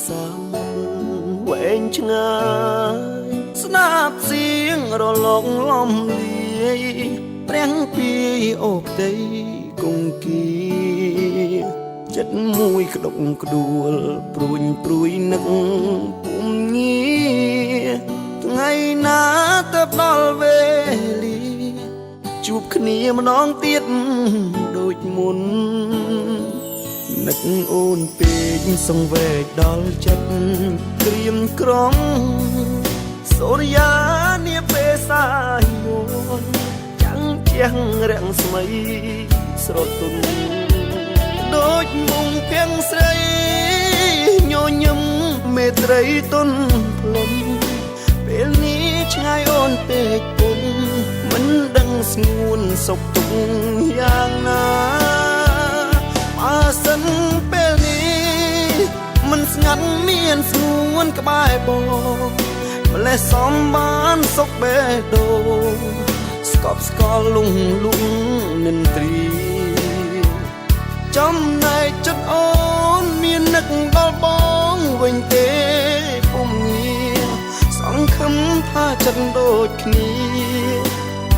សាមុទ្រវែងឆ្ងាយស្នាប់សៀងរលកលំលាយព្រះពីអូផ្ទៃគង្គីចិត្តមួយក្តុកក្តួលព្រួញព្រួយនឹកពុំងារថ្ងៃណាទៅដល់វេលាជួបគ្នាម្ដងទៀតដូចមុននឹកអូនពេកសង្វេគដល់ចិត្តក្រៀមក្រំសូរិយានាពេលសាយយន់ចាំងជះរាំងស្មីស្រទន់ដូចមុងភៀងស្រីញញឹមមេត្រីទុនផ្លុំពេលនេះឆ្ងាយអូនពេកពុំមិនដឹងស្ងួនសុខទុក្ខយ៉ាងណាបើសិនពេលនេះមិនស្ងាត់មានស្ងួនក្បែរបងម្លេះសំបានសុខបេះដូងស្កប់ស្កល់លុងលុងនិន្ទ្រីចំណែកចិត្តអូនមាននឹកដល់បងវិញទេពុំងារសង្ឃឹមថាចិត្តដូចគ្នា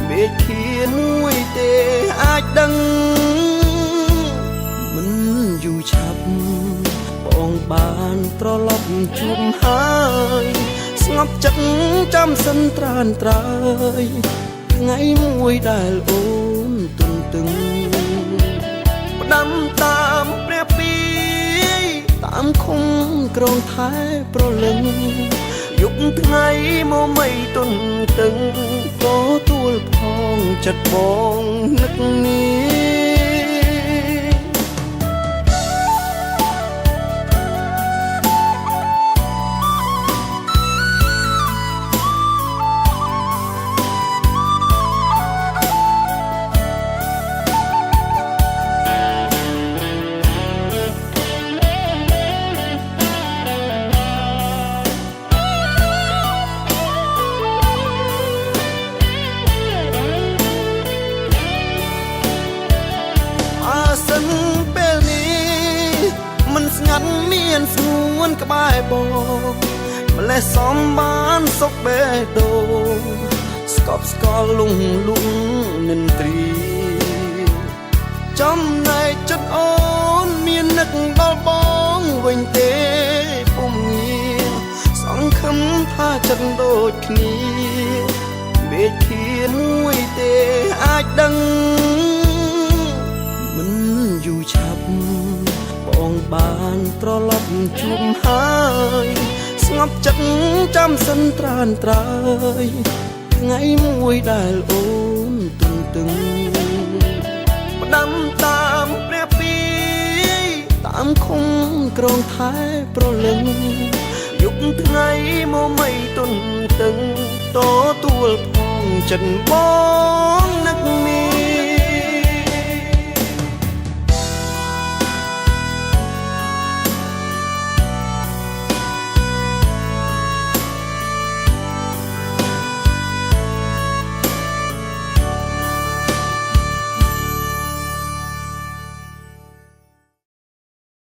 មេឃាមួយទេអាចដឹងមិនយូរឆាប់បងបានត្រឡប់ជួបហើយស្ងប់ចិត្តចាំសិនត្រានត្រើយថ្ងៃមួយដែលអូនទុនទឹងផ្ដាំតាមព្រះពីតាមឃុំក្រងថែប្រលឹងយប់ថ្ងៃមកមិនទុនទឹងក៏ទួលផងចិត្តបងនឹកនេះសិនពេលនេះមិនស្ងាត់មានស្ងួនក្បែរបងម្លេះសំបានសុខបេះដូងស្កប់ស្កល់លុងលុងនិន្ទ្រីចំណែកចិត្តអូនមាននឹកដល់បងវិញទេពុំងារសង្ឃឹមថាចិត្តដូចគ្នាមេឃាមួយទេអាចដឹងមិនយូរឆាប់បងបានត្រឡប់ជួបហើយស្ងប់ចិត្តចាំសិនត្រានត្រើយថ្ងៃមួយដែលអូនទុនទឹងផ្ដាំតាមព្រះពីតាមឃុំក្រងថែប្រលឹងយប់ថ្ងៃមកមិនទុនទឹងតទួលផងចិត្តបងនឹក